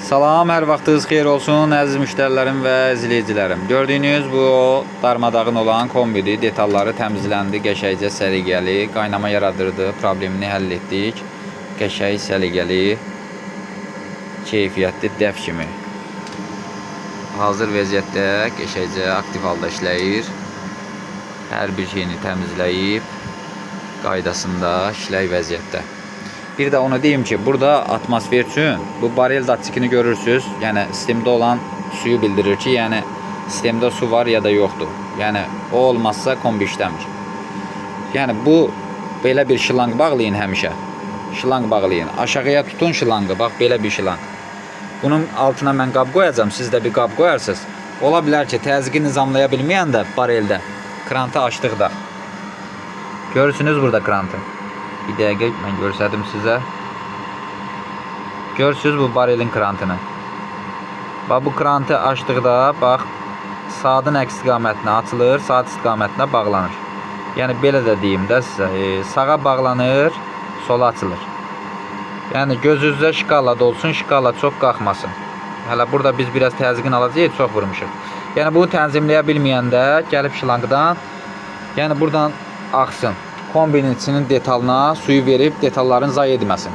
Salam, hər vaxtınız xeyir olsun əziz müştərilərim və izləyicilərim. Gördüyünüz bu o darmadağın olan kombidir. Detalları təmizləndi, qəşəngcə səliqəli, qaynama yaradırdı, problemini həll etdik. Qəşəng, səliqəli, keyfiyyətli dəf kimi. Hazır vəziyyətdə qəşəngcə aktiv halda işləyir. Hər bir şeyini təmizləyib qaydasında işlək vəziyyətdə. Bir də onu deyim ki, burada atmosfer üçün bu barel datçikini görürsüz. Yəni sistemdə olan suyu bildirir ki, yəni sistemdə su var ya da yoxdur. Yəni o olmazsa kombi işləmir. Yəni bu belə bir şlanq bağlayın həmişə. Şlanq bağlayın. Aşağıya tutun şlanqı. Bax belə bir şlanq. Bunun altına mən qab qoyacağam. Siz də bir qab qoyarsınız. Ola bilər ki, təzyiqi nizamlaya bilməyəndə bareldə krantı açdıqda. Görürsünüz burada krantı. Bir dəqiqə mən göstərdim sizə. Görürsüz bu barelin krantını. Bax bu krantı açdıqda bax saatın əks istiqamətinə açılır, saat istiqamətinə bağlanır. Yəni belə də deyim də sizə, sağa bağlanır, sola açılır. Yəni gözünüzdə şkala dolsun, şkala çox qalxmasın. Hələ burada biz biraz təzyiqin alacağıq, çox vurmuşuq. Yəni bunu tənzimləyə bilməyəndə gəlib şlanqdan, yəni buradan axsın. Kombinin içinin detalına suyu verib detalların zayi etməsin.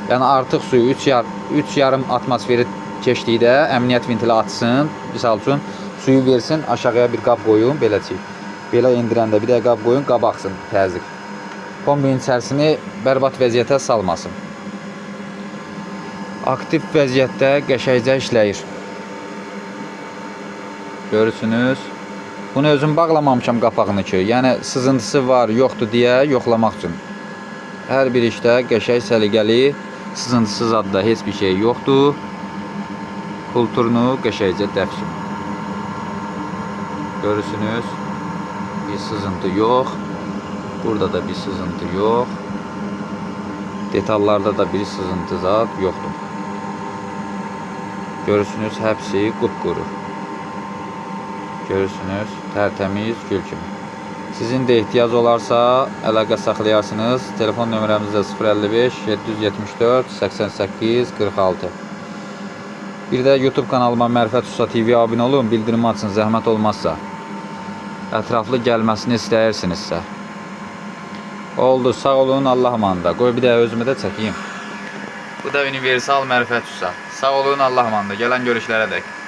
Yəni artıq suyu 3 yarım atmosferi keçdikdə əmniyyət vintili açsın. Misal üçün suyu versin, aşağıya bir qab qoyun, beləcə. Belə endirəndə bir də qab qoyun, qab axsın təzyiq. Kombinin içərisini bərbad vəziyyətə salmasın. Aktiv vəziyyətdə qəşəngcə işləyir. Görürsünüz. Bunu özüm bağlamamışam qapağını ki, yəni sızıntısı var, yoxdur deyə yoxlamaq üçün. Hər bir işdə qəşəng, səliqəli, sızıntısız adda heç bir şey yoxdur. Kulturnu qəşəngcə dəf kimi. Görürsünüz. Bir sızıntı yox. Burada da bir sızıntı yox. Detallarda da bir sızıntı zat yoxdur. Görürsünüz, hepsi qupquru. Görürsünüz, tərtəmiz gül kimi. Sizin də ehtiyac olarsa əlaqə saxlayarsınız. Telefon nömrəmiz də 055 774 88 46. Bir də YouTube kanalıma Mərifət Usta TV abunə olun, bildirim açın, zəhmət olmazsa. Ətraflı gəlməsini istəyirsinizsə. Oldu, sağ olun, Allah amanında. Qoy bir də özümü də çəkeyim. Bu da universal Mərifət Usta. Sağ olun, Allah amanında. Gələn görüşlərə dək.